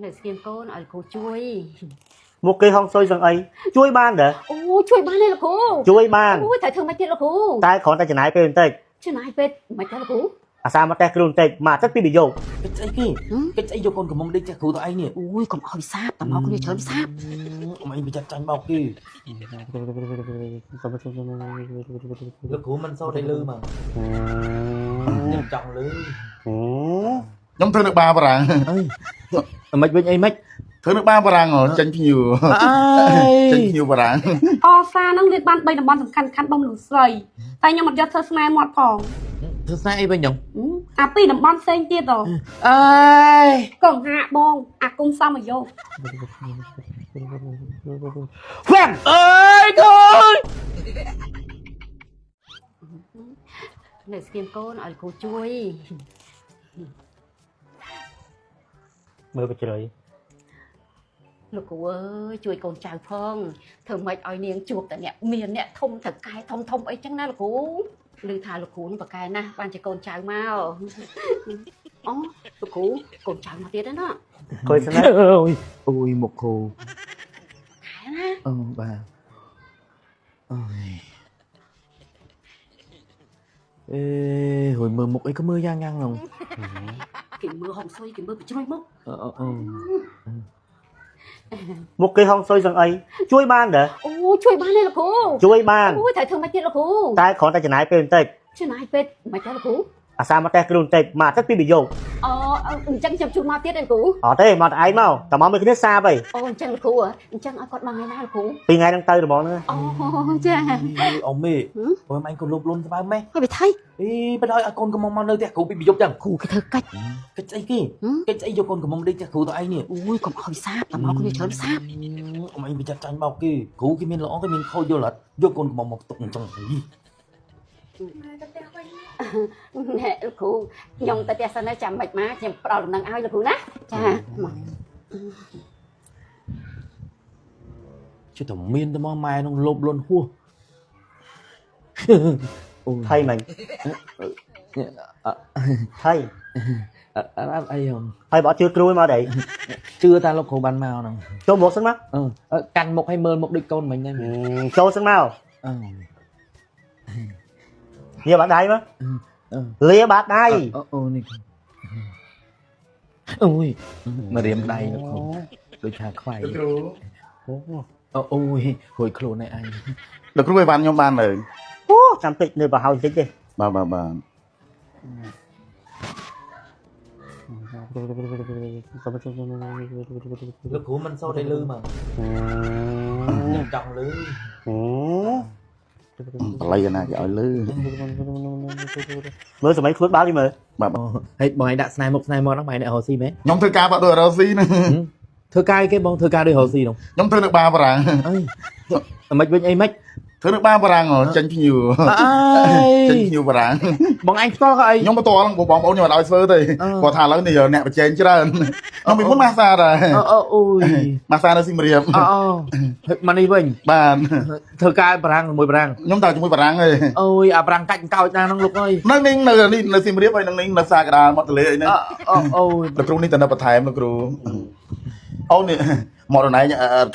នៅស្ងៀមកូនឲ្យគ្រូជួយ មុខគេហងសុយសឹងអីជួយបានដែរ អូជួយបានទេលោកគ្រូ ជួយបាន អូត្រូវធ្វើមិនទៀតលោកគ្រូ តែគ្រាន់តែចំណាយពេលបន្តិច ចំណាយពេលមិនទេលោកគ្រូ អាសាមកតេះគ្រូបន្តិចមួយអាទិត្យពីរប្រយោគ កិច្ចស្អីគេកិច្ចស្អីយកកូនកំមុំដេកចាស់គ្រូទៅឯងនេះ អូយកុំឲ្យសាបតមកគ្នាច្រើនសាប អ៊ំឯងប្រយ័ត្នចាញ់បោកគេលោកគ្រូមិនសូត្រឲ្យលឺមកខ្ញុំចង់លឺ ខ្ញុំធ្វើនៅបាបារាំង អើយមិនវិញអីមិន ធ្វើនៅបាបារាំងហ៎ចេញភ្ញៀវ អើ ចេញ យ ភ្ញៀវបារាំង អសានឹងរៀបបាន3តំបន់សំខាន់ខាន់បងមនុស្សស្រីតែខ្ញុំអត់យកធ្វើស្នេហ៍មាត់ផង ធ្វើស្នេហ៍អីវិញចឹង អាពីរតំបន់ផ្សេងទៀតហ៎ អើយក ុំហាក់បងអាគុំសមយោ ហ្វាំង អើយកូន នៅស្ងៀមកូនឲ្យគ្រូជួយ មើលបជ្រៃ លោកគ្រូអើយជួយកូនចៅផងធ្វើម៉េចឲ្យនាងជួបតែអ្នកមានអ្នកធំត្រូវកែធំធំអីចឹងណាលោកគ្រូឮថាលោកគ្រូនឹងប្រកែណាស់បានជាកូនចៅមកអូលោកគ្រូកូនចៅមកទៀតណា គួយស្នេហ៍ អូយអូយមុខគ្រូ ខែណា អូបាទអូយអេហួយមើលមុខអីក៏មើលយ៉ាងយ៉ាងហ្នឹង គេមើលហងសុយគេមើលបជ្រុយមុខ អឺអឺ មុខគេហងសុយសឹងអីជួយបានដែរ អូជួយបានទេលោកគ្រូ ជួយបាន អូត្រូវធ្វើម៉េចទៀតលោកគ្រូ តែគ្រាន់តែចំណាយពេលបន្តិច ចំណាយពេលមិនទេលោកគ្រូ អាសាមកតេះគ្រូបន្តិចមួយអាទិត្យពីរប្រយោគ អូអញ្ចឹងខ្ញុំជួបមកទៀតទេលោកគ្រូ អត់ទេមកតែឯងមកតែមកមួយគ្នាសាបអី អូអញ្ចឹងលោកគ្រូអញ្ចឹងឲ្យគាត់មកថ្ងៃណាលោកគ្រូ ពីថ្ងៃហ្នឹងទៅហ្មងហ្នឹង អូចា អូមេបើម៉ែក៏លុបលុនស្បើម៉េះ ហើយវាថៃ អីបើឲ្យឲ្យកូនកំមុំមកនៅផ្ទះគ្រូពីប្រយប់ចឹង គ្រូគេធ្វើកាច់ កិច្ចស្អីគេកិច្ចស្អីយកកូនកំមុំដេកផ្ទះគ្រូទៅឯងនេះ អូយកុំឲ្យសាបតមកគ្នាច្រើនសាប អ៊ំឯងប្រយ័ត្នចាញ់បោកគេគ្រូគេមានល្អគេមានខូចយល់អត់យកកូនកំមុំមកផ្ទុកអញ្ចឹងអី ណែលោកគ្រូខ្ញុំទៅផ្ទះសិនចាំមិនមកខ្ញុំផ្ដល់ដំណឹងឲ្យលោកគ្រូណាចាមក ជិះតែមានតែមកម៉ែនឹងលុបលុនហួសអូ ថៃមិញថៃ អត់អីហង ហើយបើអត់ជឿគ្រូឯងមកដែរ ជឿតាលោកគ្រូបានមកហ្នឹង ចូលមកសិនមក អឺកាន់មុខឲ្យមើលមុខដូចកូនមិញដែរ ចូលសិនមក អឺ លាបាតដៃមកលាបាតដៃ អូនេះអូយមករៀមដៃលោកគ្រូដូចថាខ្វៃ លោកគ្រូ អូយរួយខ្លួនឯងអញ លោកគ្រូឲ្យបានខ្ញុំបាននៅ អូចាំតិចនៅប្រហោបន្តិចទេ បាទបាទបាទ លោកគ្រូមិនសូត្រឲ្យលឺមកខ្ញុំចង់លឺ បល័យណាគេឲ្យលឺ មើលសម័យខ្លួនបាល់នេះមើល បាទ ហើយបងឯងដាក់ស្នេហ៍មុខស្នេហ៍មាត់ហ្នឹងបងឯងអ្នករកស៊ីមែន ខ្ញុំធ្វើការបាក់ដូចរ៉ូស៊ីហ្នឹង ធ្វើការអីគេបងធ្វើការដូចរកស៊ីហ្នឹង ខ្ញុំធ្វើនៅបាបារាំង អើយមិនវិញអីមិន ធ្វើនៅបាបារាំងហ៎ចេញភ្ញៀវ អើ ចេញ យ ភ្ញៀវបារាំង បងឯងផ្ទាល់ក៏អី ខ្ញុំបន្តហ្នឹងបងប្អូនខ្ញុំអត់ឲ្យធ្វើទេគាត់ថាឥឡូវនេះអ្នកប្រជែងច្រើនខ្ញុំពីមុនម៉ាសាដែរ អូអូយ ម៉ាសានៅសៀមរាប អូមកនេះវិញ បាទ ធ្វើការបារាំងមួយបារាំង ខ្ញុំតើជាមួយបារាំងឯង អូយអាបារាំងកាច់កោចណាហ្នឹងលោកអើយ នៅនេះនៅនេះនៅសៀមរាបហើយនឹងនេះនៅផ្សារកណ្ដាលមាត់ទន្លេអីហ្នឹង អូអូយ លោកគ្រូនេះទៅនៅបន្ថែមលោកគ្រូអូនេះមកដល់ឯង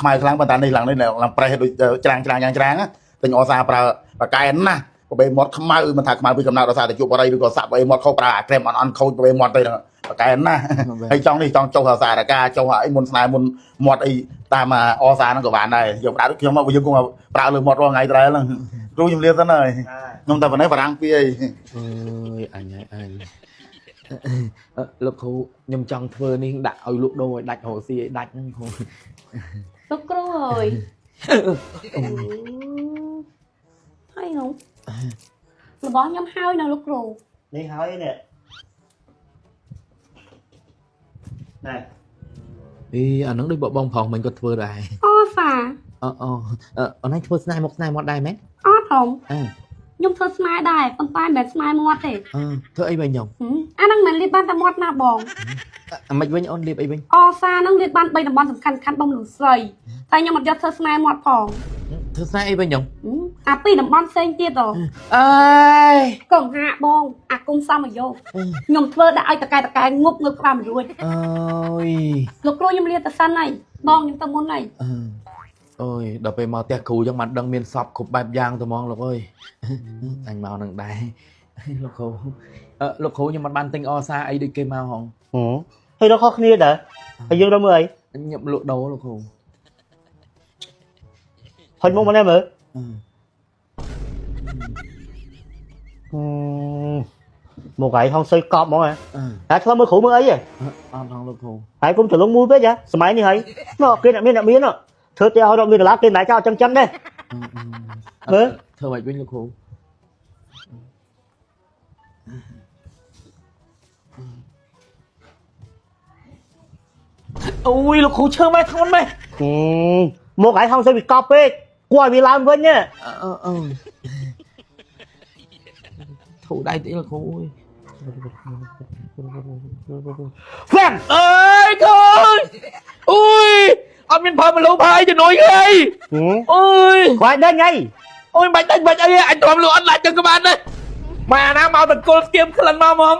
ខ្មៅខ្លាំងប៉ុន្តែនេះឡើងនេះឡើងប្រេះដូចច្រាងច្រាងយ៉ាងច្រាងទិញអសាប្រើបកែនណាបបេមាត់ខ្មៅមិនថាខ្មៅពីកំណើតដោយសារតែជួបបរិយឬក៏សាក់បបេមាត់ខុសប្រើអាក្រែមអន់អន់ខូចបបេមាត់ទៅបកែនណាហើយចង់នេះចង់ចុះអាសារកាចុះអីមុនស្នេហ៍មុនមាត់អីតាមអសាហ្នឹងក៏បានដែរយកប្រើដូចខ្ញុំមកយើងគង់ប្រើលើមាត់រាល់ថ្ងៃត្រែហ្នឹងគ្រូខ្ញុំលាសិនហើយខ្ញុំតែប៉ុណ្ណេះបារាំងពីអី អើយអញហើយអញលោកគ្រូខ្ញុំចង់ធ្វើនេះដាក់ឲ្យលក់ដូរឲ្យដាច់រកស៊ីឲ្យដាច់ហ្នឹងគ្រូ លោកគ្រូអើយហើយនោះរបស់ខ្ញុំហើយនៅលោកគ្រូ នេះហើយនេះណែ អីអាហ្នឹងដូចបងប្រុសមិញគាត់ធ្វើដែរ អសា អូអូអូនឯងធ្វើស្នេហ៍មុខស្នេហ៍មាត់ដែរមែន អត់ហង អឺ ខ្ញុំធ្វើស្នេហ៍ដែរប៉ុន្តែមិនមែនស្នេហ៍មាត់ទេ អឺធ្វើអីវិញខ្ញុំ អាហ្នឹងមិនមែនរៀបបានតែមាត់ណាបង អាមិនវិញអូនរៀបអីវិញ អសានឹងរៀបបាន3តំបន់សំខាន់ខាន់បងមនុស្សស្រីតែខ្ញុំអត់យកធ្វើស្នេហ៍មាត់ផង ធ្វើស្នេហ៍អីវិញខ្ញុំ អាពីតំបន់ផ្សេងទៀតហ៎ អើយក ងហាបង អាគុំសមយោខ្ញុំធ្វើដាក់ឲ្យតកែតកែងប់ងើបក្បាលមិនរួច អើយ លោកគ្រូខ្ញុំលាទៅសិនហើយបងខ្ញុំទៅមុនហើយ អឺអូយដល់ពេលមកផ្ទះគ្រូចឹងបានដឹងមានសពគ្រប់បែបយ៉ាងទៅហ្មងលោកអើយអញមកនឹងដែរលោកគ្រូអឺលោកគ្រូខ្ញុំមិនបានទិញអសាអីដូចគេមកហង ហើយដល់ខុសគ្នាដែរហើយយើងដល់មើលអី ខ្ញុំលក់ដូរលោកគ្រូ ហុញមុខមកនេះមើល អឺ មកឯងហងសុយកប់ហ្មងហ៎ អឺ តែឆ្លងមើលគ្រូមើលអីហ៎ អត់ហងលោកគ្រូ ហើយគុំច្រឡំមូលពេកហ៎សម័យនេះហើយមកគេអ្នកមានអ្នកមានធ្វើផ្ទះឲ្យដល់មានដុល្លារគេមិនដែរចោលចឹងចឹងដែរ អឺ មើល ធ្វើម៉េចវិញលោកគ្រូអូយលោកគ្រូឈើម៉េះធ្ងន់ម៉េះ មកឯងហងសុយវាកប់ពេកគួរឲ្យវាឡើងវិញហ៎ អឺអឺធូរដៃតិចលោកគ្រូអើយ ហ្វាំង អើយកូនអូយអត់មានផលមលូផាយជំនួយគេអីអូយ ខ្វាយដេញអី អូយបាច់ដាច់បាច់អីអញទ្រាំលក់អត់ឡាច់ចឹងក៏បានដែរមកអាណាមកតង្គលស្គៀមក្លិនមកហ្មង